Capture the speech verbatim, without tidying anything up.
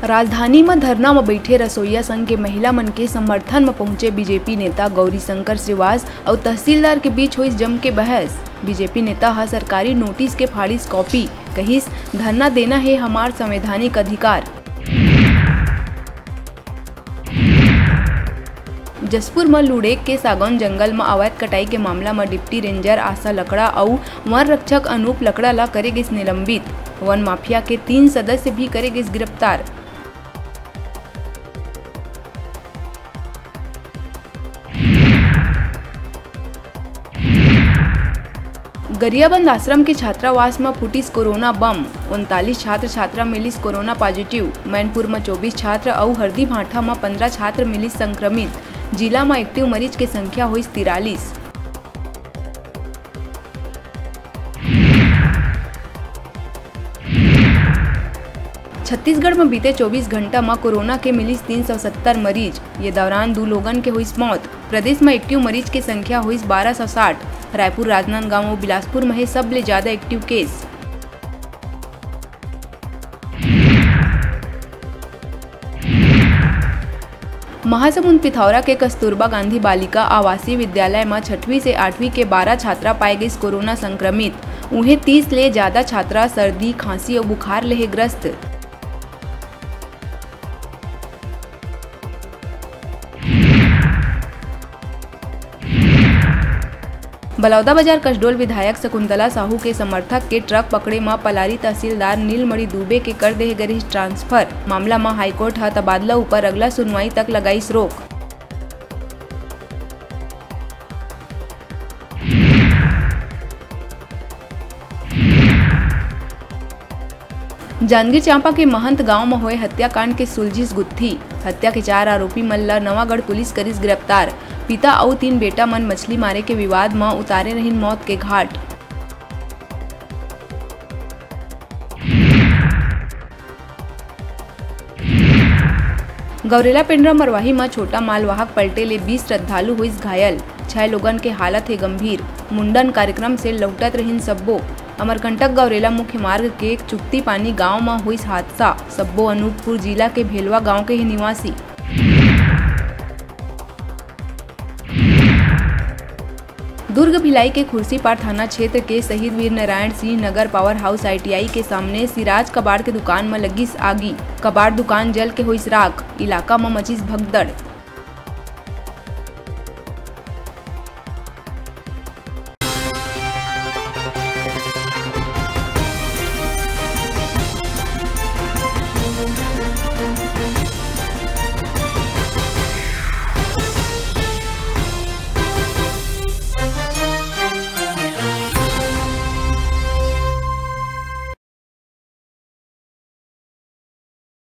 राजधानी म धरना म बइठे रसोइया संघ के महिला मन के समर्थन म पहुंचे बीजेपी नेता गौरी शंकर श्रीवास अउ तहसीलदार के बीच होइस जम के बहस। बीजेपी नेता ह सरकारी नोटिस के फाड़िस कॉपी, कहिस, "धरना देना हे हमार संवैधानिक अधिकार।" जशपुर म लुड़ेक के सागौन जंगल म अवैध कटाई के मामला म डिप्टी रेंजर आशा लकड़ा अउ वन रक्षक अनूप लकड़ा ला करे गिस निलंबित। वन माफिया के तीन सदस्य भी करे गिस गिरफ्तार। गरियाबंद आश्रम के छात्रावास म फूटिस कोरोना बम, उनतालीस छात्र छात्रा मिलिस कोरोना पॉजिटिव। मैनपुर म चौबीस छात्र अउ हरदीभांठा म पंद्रह छात्र मिलिस संक्रमित। जिला म एक्टिव मरीज के संख्या होइस तिरालीस। छत्तीसगढ़ म बीते चौबीस घंटा म कोरोना के मिलिस तीन सौ सत्तर मरीज। ये दौरान दू लोगन के होइस मौत। प्रदेश म एक्टिव मरीज के संख्या होइस बारह सौ साठ। रायपुर, राजनांदगांव अउ बिलासपुर म हे सबले ज्यादा एक्टिव केस। महासमुंद पिथौरा के कस्तूरबा गांधी बालिका आवासीय विद्यालय म छठवीं से आठवीं के बारह छात्रा पाए गइस कोरोना संक्रमित। उहें, तीस ले ज्यादा छात्रा सर्दी, खांसी अउ बुखार ले हे ग्रस्त। बलौदाबाजार कसडोल विधायक शकुंतला साहू के समर्थक के ट्रक पकड़े म पलारी तहसीलदार नीलमणि दुबे के कर देहे गे रिहिस ट्रांसफर। मामला म हाईकोर्ट ह तबादला ऊपर अगला सुनवाई तक लगाइस रोक। जांजगीर चांपा के महंत गांव म होए हत्याकांड के सुलझिस गुत्थी। हत्या के चार आरोपी मन ल नवागढ़ पुलिस करिस गिरफ्तार। पिता अउ तीन बेटा मन मछली मारे के विवाद म उतारे रहिन मौत के घाट। गौरेला पेंड्रा मरवाही म छोटा मालवाहक पलटे ले बीस श्रद्धालु होइस घायल, छह लोगन के हालत हे गंभीर। मुंडन कार्यक्रम से लौटत रहिन सब्बो। अमरकंटक गौरेला मुख्य मार्ग के चुक्ती पानी गांव म होइस हादसा। सब्बो अनूपपुर जिला के भेलवा गांव के ही निवासी। दुर्ग भिलाई के खुर्सीपार थाना क्षेत्र के शहीद Veer Narayan Singh Nagar power house ITI के सामने सिराज कबाड़ के दुकान म लगिस आगी। कबाड़ दुकान जल के होइस राख। इलाका म मचिस भगदड़।